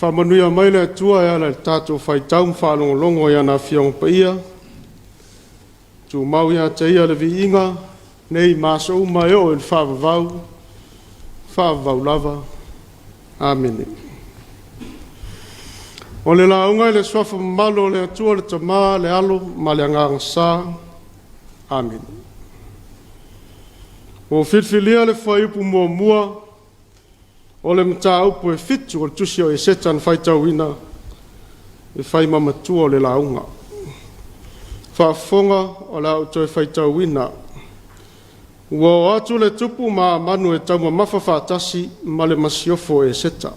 Faamanuia mai le Atua e ala i le tatou faitau ma faalogologo i ana Afioga Paia, tumau ia te Ia le viiga, nei ma aso uma e oo i le faavavau, faavavau lava. Amene. O le lauga i le suafa mamalu o le Atua le Tama, le Alo ma le Agaga Sa. Amene. Ua filifilia le fuaiupu muamua o le mataupu e fitu o le tusi o Eseta na faitauina e fai ma matua o le lauga. Faafofoga o le a ou toe faitauina. Ua o atu le tupu ma Hamanu e taumamafa faatasi ma le masiofo o Eseta.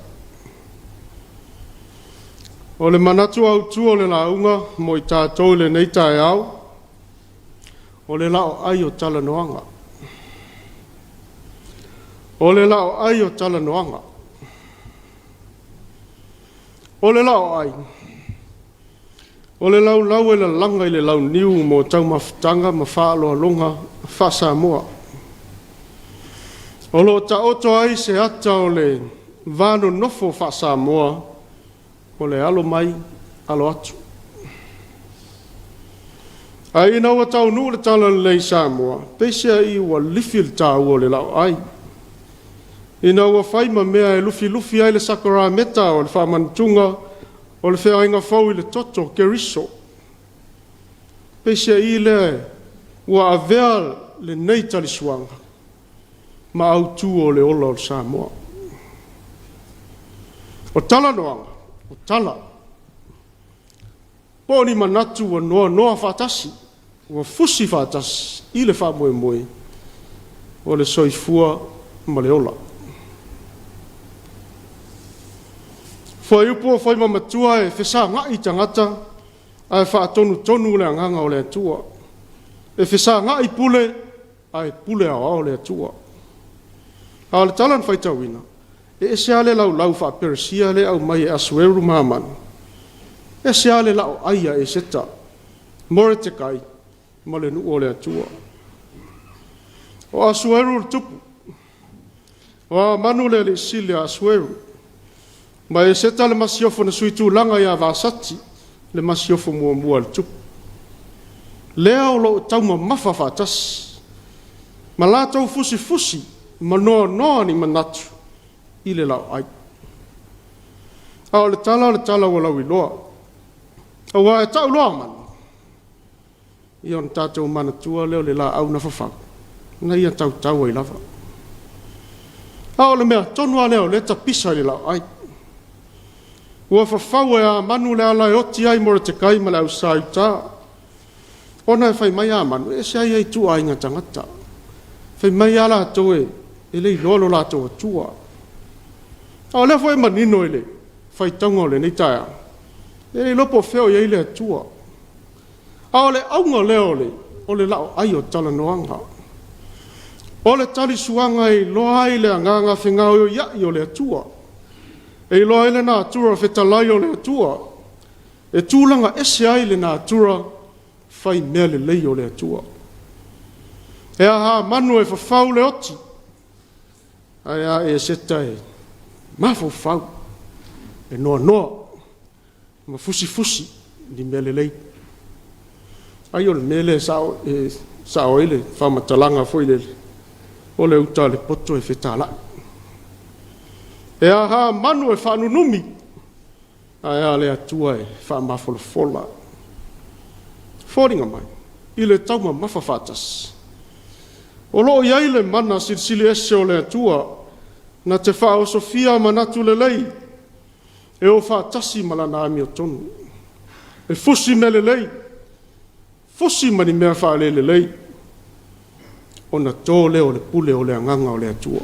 O le manatu autu o le lauga mo i tatou i lenei taeao, o le laoai o talanoaga. O le laoai o talanoaga. O le laoai, o le laulau e lalaga i le launiu mo taumafataga ma faaaloaloga faa-Samoa. O lo o taoto ai se ata o le va nonofo faa-Samoa, o le alo mai, alo atu. Ae ina ua taunuu le talalelei i Samoa, peiseai ua lifi le taua o le laoai, ina ua fai ma mea e lufilufi ai le sakarameta o le faamanutuga o le feagaiga fou i le toto o Keriso. Peiseai lea ua avea lenei talisuaga ma autu o le ola o Samoa. O talanoaga, o tala, po o ni manatu ua noanoa faatasi, ua fusi faatasi i le faamoemoe o le soifua ma le ola. Fuaiupu o faimamatua e fesagai tagata ae faatonutonu le agaga o le Atua. E fesagai pule ae pule aoao le Atua. A o le tala na faitauina, e ese lava le laulau faa-Peresia lea e aumai e Asueru ma Hamanu, ese lava le laoai a Eseta, Moretekai ma le nuu o le Atua. O Asueru le tupu, o Hamanu le alii sili a Asueru, ma Eseta le masiofo na suitulaga ia Vasati, le masiofo muamua a le tupu. Lea o lo o taumamafa faatasi, ma latou fusifusi ma noanoa ni manatu i le laoai. A o le tala o le tala ua lauiloa, aua e tau loa Hamanu, ia ona tatou manatua lea o le laau na fafau, na ia tautau ai lava. A o le mea tonu lava lea o lea e tapisa i le laoai. Ua fafau e Hamanu le ala e oti ai Moretekai ma le ausa i uta. Ona e fai mai Hamanu, e ese lava ia ituaiga tagata. Fai mai lava latou e le iloa lo latou Atua. A o lea foi e manino i le faitauga o lenei taeao, e le iloa po o fea o i ai le Atua. A o le auga lea o le laoai o talanoaga, o le talisuaga e iloa ai le agaga fegaoioiai o le Atua, e iloa ai le natura fetalai o le Atua, e tulaga ese ai le natura fai mea lelei o le Atua. E a Hamanu e fafau le oti, ae a Eseta e mafaufau, e noanoa ma fusifusi i mea lelei. Ai o le mea lea e sao ai le faamatalaga foi lele, o le uta a le poto e fetalai. E a Hamanu e faanunumi, ae a le Atua e faamafolafola. Foliga mai, i le taumamafa faatasi, o lo o i ai le mana silisili ese o le Atua na te faaosofia manatu lelei e o faatasi ma lana amiotonu, e fusi mea lelei, fusi ma ni mea faalelelei, ona to lea o le pule o le agaga o le Atua.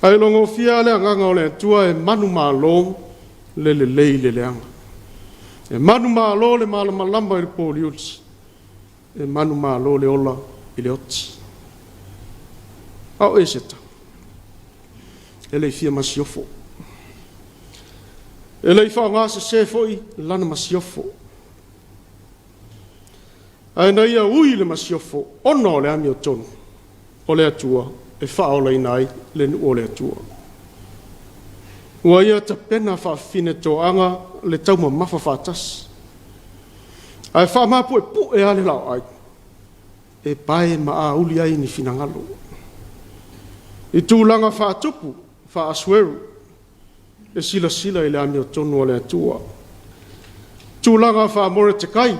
Ae logofia le agaga o le Atua e manumalo le lelei i le leaga. E manumalo le malamalama i le poliuli, e manumalo le ola i le oti. A o Eseta, e le i fia masiofo. E le i faaaogasesē foi lana masiofo. Ae na ia ui le masiofo ona o le amiotonu o le Atua e faaolaina ai le nuu o le Atua. Ua ia tapena faafafine toaga le taumamafa faatasi. Ae faamāpuepue lava le laoai e pae ma auli ai ni finagalo. I tulaga faatupu, faa-Asueru, e silasila i le amiotonu a le Atua. Tulaga faa-Moretekai,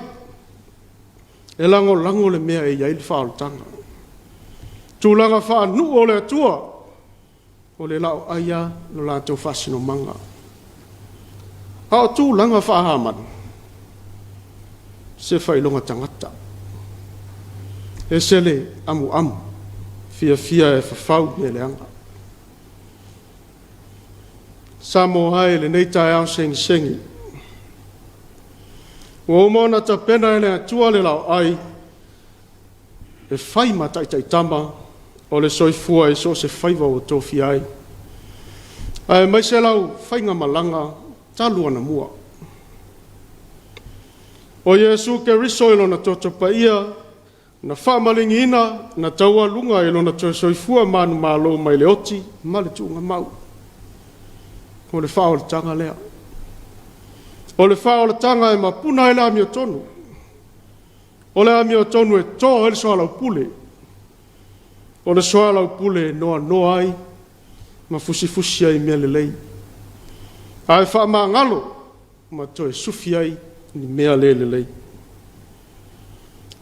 e lagolago le mea e i ai le faaolataga. Tulaga faanuu o le Atua, o le laoai lava lo latou faasinomaga. A o tulaga faa-Hamanu, se faailoga tagata, ese le amuamu, fiafia e fafau mea leaga. Samoa e i lenei taeao segisegi, ua uma ona tapena e le Atua le laoai e fai ma taitaitama o le soifua i so o se faiva ua tofia ai, aemaise lau faigamalaga talu anamua. O Iesu Keriso i Lona toto paia na faamaligiina, na taualuga i Lona toe soifua manumalo mai le oti ma le tuugamau. O le faaolataga lea. O le faaolataga e mapuna ai le amiotonu. O le amiotonu e to ai le soalaupule. O le soalaupule e noanoa ai ma fusifusi ai mea lelei, ae faamagalo ma toe sufi ai ni mea le lelei.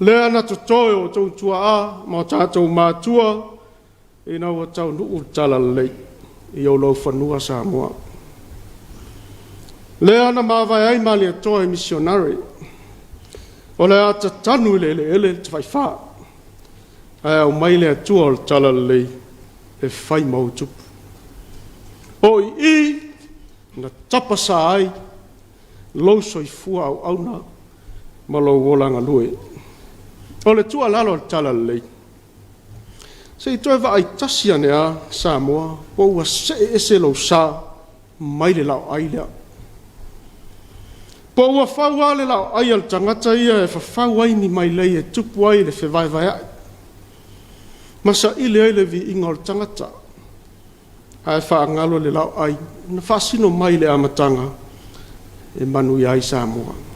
Lea na toto e o outou tuaa ma o tatou matua ina ua taunuu le Talalelei i ou laufanua Samoa. Lea na mavae ai Malietoa i misionare, o le a tatanu i le eleele le tafaifa, ae aumai le Atua o le Talalelei e fai ma ou tupu. O i i na tapasa ai lou soifua auauna ma lou ola galue. O le tuualalo a le Talalelei, se i toe vaai tasi ane lava Samoa po ua see ese lou sa mai le laoai lea. Po ua fau lava le laoai a le tagata ia e fafau ai ni mailei e tupu ai le fevaevaeai ma saili ai le viiga o le tagata, ae faagalo le laoai na faasino mai i le amataga e manuia ai Samoa.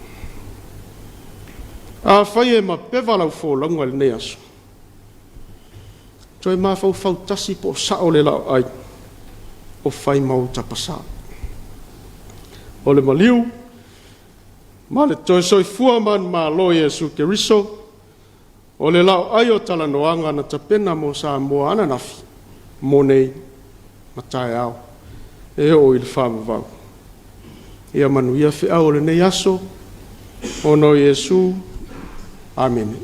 Afai e mapeva lau folauga i lenei aso, toe mafaufau tasi po o sao le laoai o fai ma ou tapasa. O le maliu ma le toe soifua manumalo o Iesu Keriso o le laoai o talanoaga na tapena mo Samoa ananafi, mo nei ma taeao e oo i le faavavau. Ia manuia feau o lenei aso ona o Iesu. Amene.